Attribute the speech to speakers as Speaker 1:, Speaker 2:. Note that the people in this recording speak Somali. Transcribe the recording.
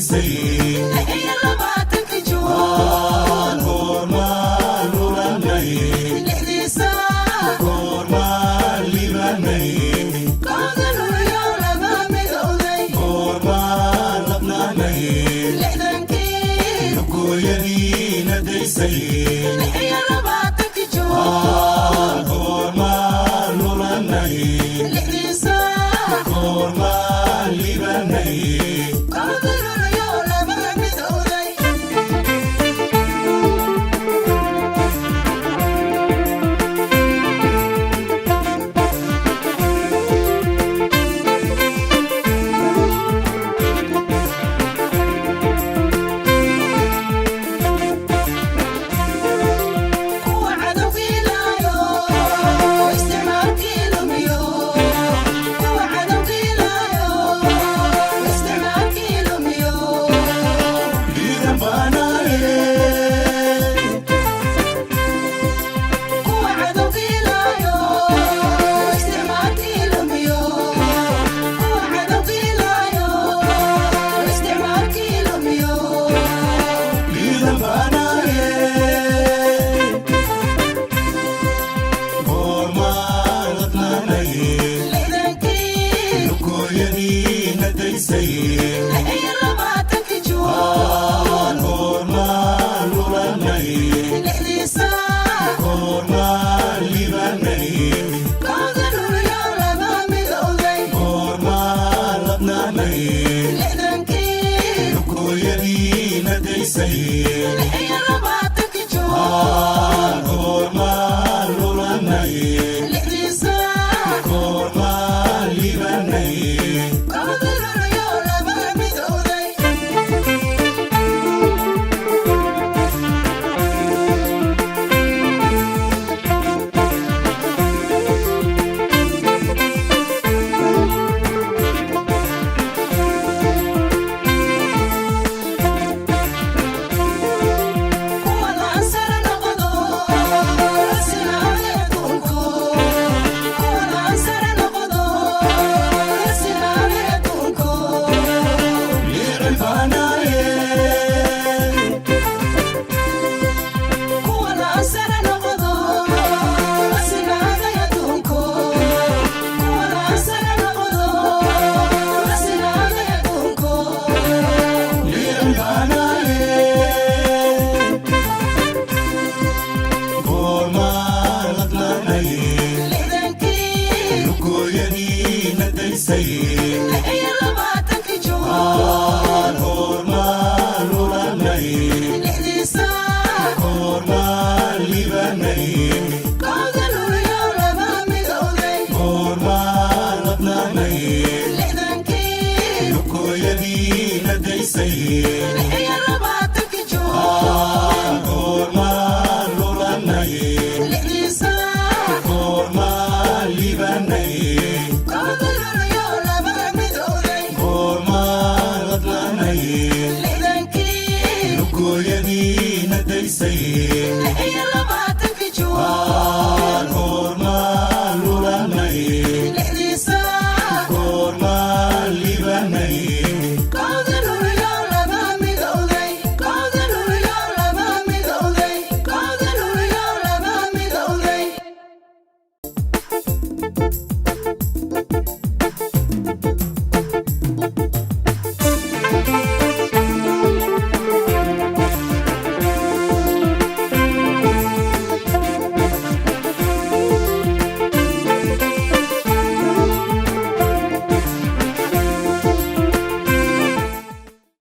Speaker 1: Daysay
Speaker 2: 26-kii Juun.
Speaker 1: Goormaan lulanay?
Speaker 2: Lixdii saac.
Speaker 1: Goormaan libanay?
Speaker 2: Kowda Luulyo laba midowday.
Speaker 1: Goormaan labnaanay?
Speaker 2: 60-kii.
Speaker 1: Lugooyadiina daysay.
Speaker 2: 26-kii Juun.
Speaker 1: Goormaan lulanay?
Speaker 2: Lixdii saac.
Speaker 1: Goormaan libanay?
Speaker 2: Kowda Luulyo laba midowday. Kuwa cadowgii laayo, isticmaalkii lumiyo. Kuwa cadowgii laayo, isticmaalkii lumiyo.
Speaker 1: Liidan baanaye.
Speaker 2: Kuwa cadowgii laayo, isticmaalkii lumiyo. Kuwa cadowgii laayo, isticmaalkii lumiyo.
Speaker 1: Liidan baanaye. Goormaan ladnaanay?
Speaker 2: 60-kii.
Speaker 1: Lugooyadiina daysay.
Speaker 2: 26-kii Juun.
Speaker 1: Goormaan lulanay?
Speaker 2: Lixdii saac.
Speaker 1: Goormaan libanay?
Speaker 2: Kowda Luulyo laba midowday.
Speaker 1: Goormaan labnaanay?
Speaker 2: 60-kii.
Speaker 1: Lugooyadiina daysay.
Speaker 2: 26-kii Juun.
Speaker 1: Goormaan lulanay?
Speaker 2: Lixdii saac.
Speaker 1: Goormaan libanay?
Speaker 2: Kowda Luulyo laba midowday. Kuwa laansara noqdo, rasinaade adduunko. Kuwa laansara noqdo, rasinaade adduunko.
Speaker 1: Liican baanaye.
Speaker 2: Kuwa laansara noqdo, rasinaade adduunko. Kuwa laansara noqdo, rasinaade adduunko.
Speaker 1: Liican baanaye. Goormaan ladnaanay?
Speaker 2: 60-kii.
Speaker 1: Lugooyadiina daysay.
Speaker 2: 26-kii Juun.
Speaker 1: Goormaan lulanay?
Speaker 2: Lixdii saac.
Speaker 1: Goormaan libanay?
Speaker 2: Kowda Luulyo laba midowday.
Speaker 1: Goormaan ladnaanay?
Speaker 2: 60-kii.
Speaker 1: Lugooyadiina daysay.
Speaker 2: 26-kii Juun.
Speaker 1: Goormaan lulanay?
Speaker 2: Lixdii saac.
Speaker 1: Goormaan libanay?
Speaker 2: Kowda Luulyo laba midowday.
Speaker 1: Goormaan ladnaanay?
Speaker 2: 60-kii.
Speaker 1: Lugooyadiina daysay.